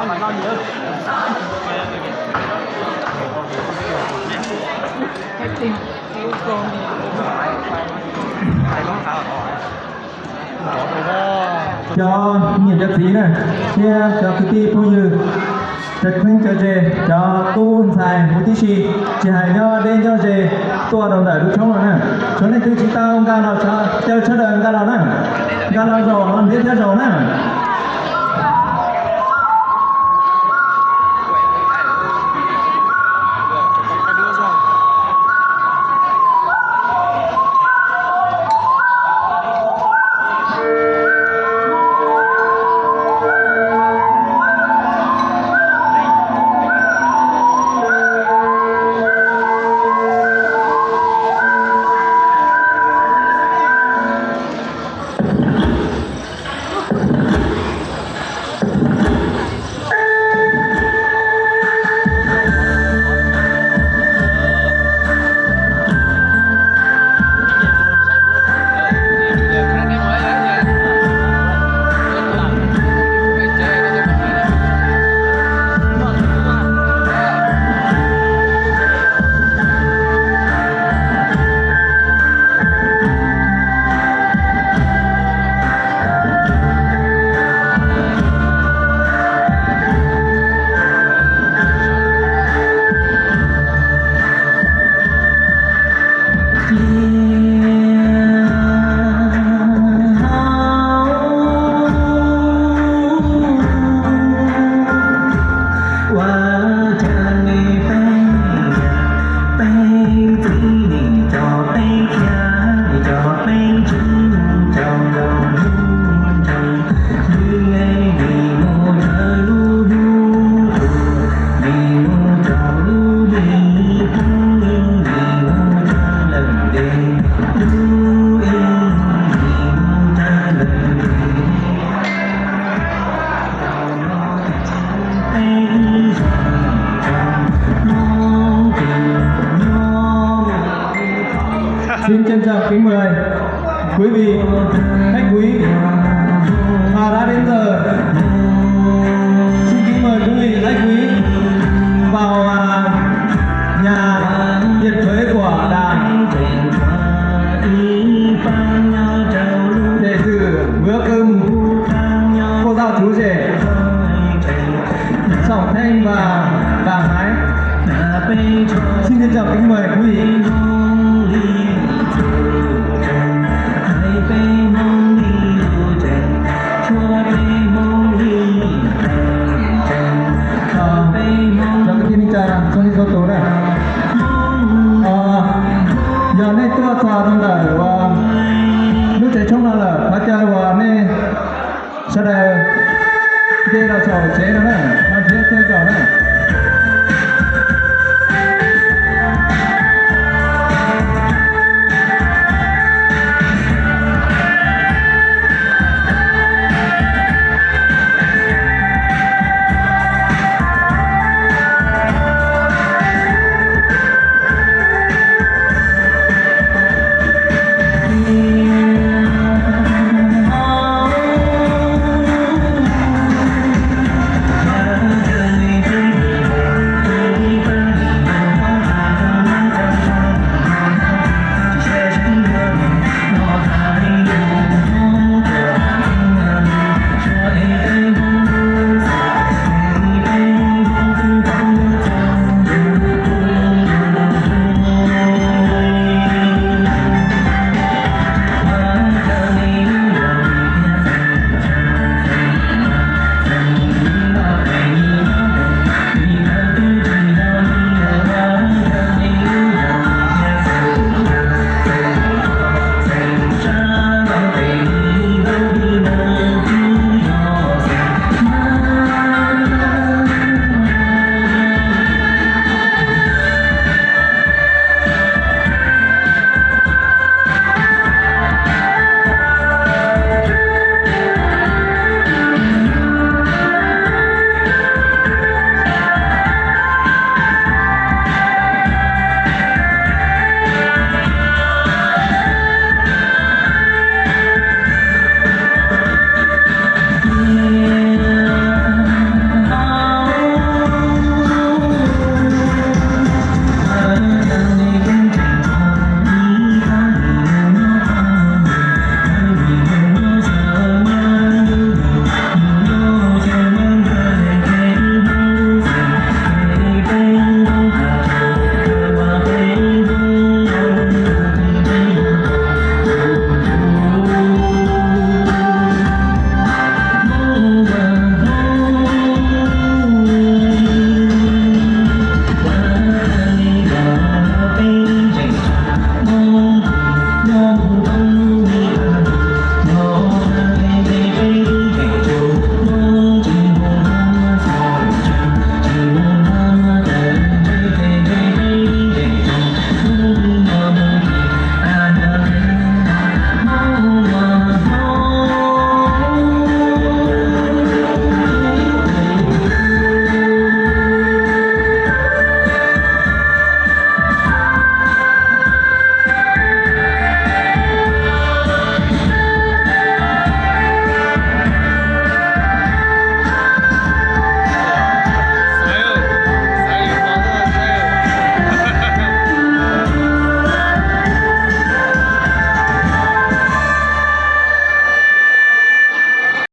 Cov niam cov txiv na, thiab cov kwv tij phooj ywg, cov phooj cov ywg, cov tub ntxhais huv tib si, tsis hais nyob deb nyob ze, tuaj rau ntawm lub tshoob no na. Cov neeg twg tsis tau nkag los, caw sawv daws nkag los na, nkag los zaum los ntiav thiab zaum na. Xin trân trọng kính mời quý vị, khách quý, à, đã đến giờ. Xin kính mời quý vị, khách quý vào, à, nhà nhận thuế của Đảng. Để dự bữa cơm cô dâu chú rể Trọng Thanh và bà Hái. Xin trân trọng kính mời quý vị. Cov kwv tij neej tsa txhua leej txhua tus na, yog nej tuaj txog rau ntawm lub tsev tshoob no lawm, thov caw uas nej sawv daws nce los saum tsev no na, ho nrhiav chaw zaum na.